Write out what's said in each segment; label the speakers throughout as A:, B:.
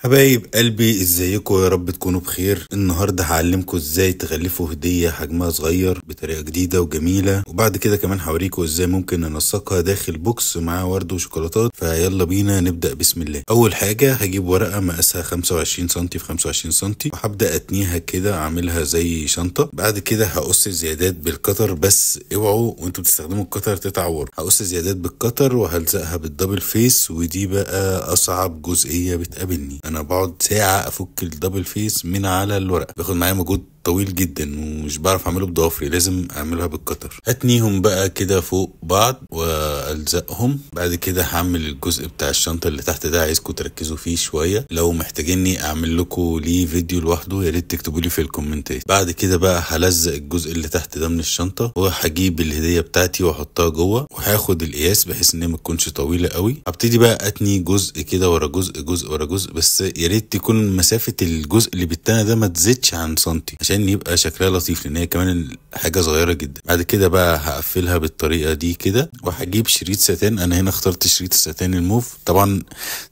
A: حبايب قلبي، ازيكم؟ يا رب تكونوا بخير. النهارده هعلمكم ازاي تغلفوا هديه حجمها صغير بطريقة جديدة وجميلة، وبعد كده كمان هوريكم ازاي ممكن ننسقها داخل box مع ورد وشوكولاتات. فيلا بينا نبدا بسم الله. اول حاجة هجيب ورقة مقاسها 25 سم في 25 سم، وهبدا اتنيها كده اعملها زي شنطه. بعد كده هقص الزيادات بال cutter، بس اوعوا وانتوا بتستخدموا ال cutter تتعوروا. هقص الزيادات بال cutter وهلزقها بال double face، ودي بقى اصعب جزئية بتقابلني. انا بقعد ساعة افك ال double face من على الورقة، بياخد معايا مجهود طويل جدا ومش بعرف اعمله بضوافري، لازم اعملها بال cutter. هتنيهم بقى كده فوق بعض والزقهم. بعد كده هعمل الجزء بتاع الشنطة اللي تحت ده، عايزكم تركزوا فيه شوية. لو محتاجيني اعمل لكم ليه فيديو لوحده يا ريت تكتبوا لي في الكومنتات. بعد كده بقى هلزق الجزء اللي تحت ده من الشنطة، وهجيب الهدية بتاعتي واحطها جوه، وهاخد القياس بحيث ان هي ما تكونش طويلة قوي. هبتدي بقى اتني جزء كده ورا جزء، جزء ورا جزء، بس يا ريت تكون مسافة الجزء اللي بالتاني ده ما تزيدش عن سنتي عشان يبقى شكلها لطيف، لان هي كمان حاجة صغيرة جدا. بعد كده بقى هقفلها بالطريقة دي كده، وهجيب شريط ساتان. انا هنا اخترت شريط الساتان الموف، طبعا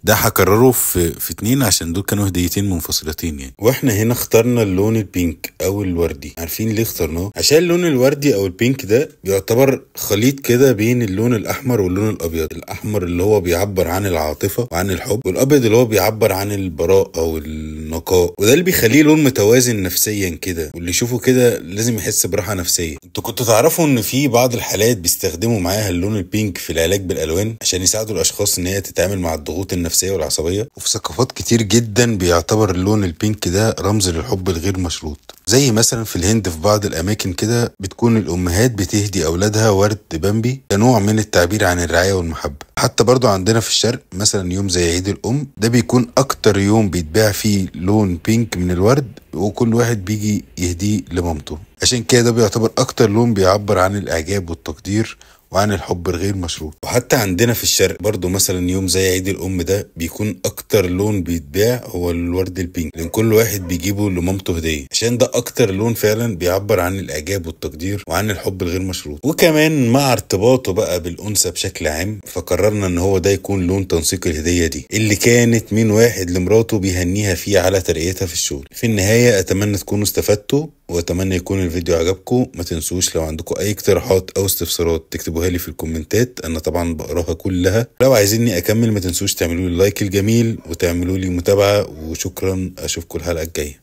A: ده هكرره في اتنين عشان دول كانوا هديتين منفصلتين يعني. واحنا هنا اخترنا اللون ال pink او الوردي. عارفين ليه اخترناه؟ عشان اللون الوردي او ال pink ده بيعتبر خليط كده بين اللون الاحمر واللون الابيض. الاحمر اللي هو بيعبر عن العاطفة وعن الحب، والابيض اللي هو بيعبر عن البراءة والنقاء، وده اللي بيخليه لون متوازن نفسيا كده، واللي يشوفه كده لازم يحس براحة نفسية. انتوا كنتوا تعرفوا ان في بعض الحالات بيستخدموا معاها اللون ال pink في العلاج بالالوان عشان يساعدوا الاشخاص ان هي تتعامل مع الضغوط النفسية والعصبية؟ وفي ثقافات كتير جدا بيعتبر اللون ال pink ده رمز للحب الغير مشروط، زي مثلا في الهند في بعض الاماكن كده بتكون الامهات بتهدي اولادها ورد بامبي كنوع من التعبير عن الرعاية والمحبة. حتى برضو عندنا في الشرق مثلا يوم زي عيد الام ده بيكون اكتر يوم بيتباع فيه لون pink من الورد، وكل واحد بيجي يهديه لمامته. عشان كده ده بيعتبر اكتر لون بيعبر عن الاعجاب والتقدير وعن الحب الغير مشروط. وحتى عندنا في الشرق برضو مثلا يوم زي عيد الام ده بيكون اكتر لون بيتباع هو الورد ال pink، لان كل واحد بيجيبه لمامته هديه، عشان ده اكتر لون فعلا بيعبر عن الاعجاب والتقدير وعن الحب الغير مشروط. وكمان مع ارتباطه بقى بالانثى بشكل عام، فقررنا ان هو ده يكون لون تنسيق الهدية دي اللي كانت من واحد لمراته بيهنيها فيه على ترقيتها في الشغل. في النهاية اتمنى تكونوا استفدتوا، واتمنى يكون الفيديو عجبكم. ما تنسوش لو عندكم اي اقتراحات او استفسارات تكتبوها لي في الكومنتات، انا طبعا بقراها كلها. لو عايزيني اكمل ما تنسوش تعملوا لي ال like الجميل وتعملوا لي متابعة، وشكرا. اشوفكم الحلقة الجاية.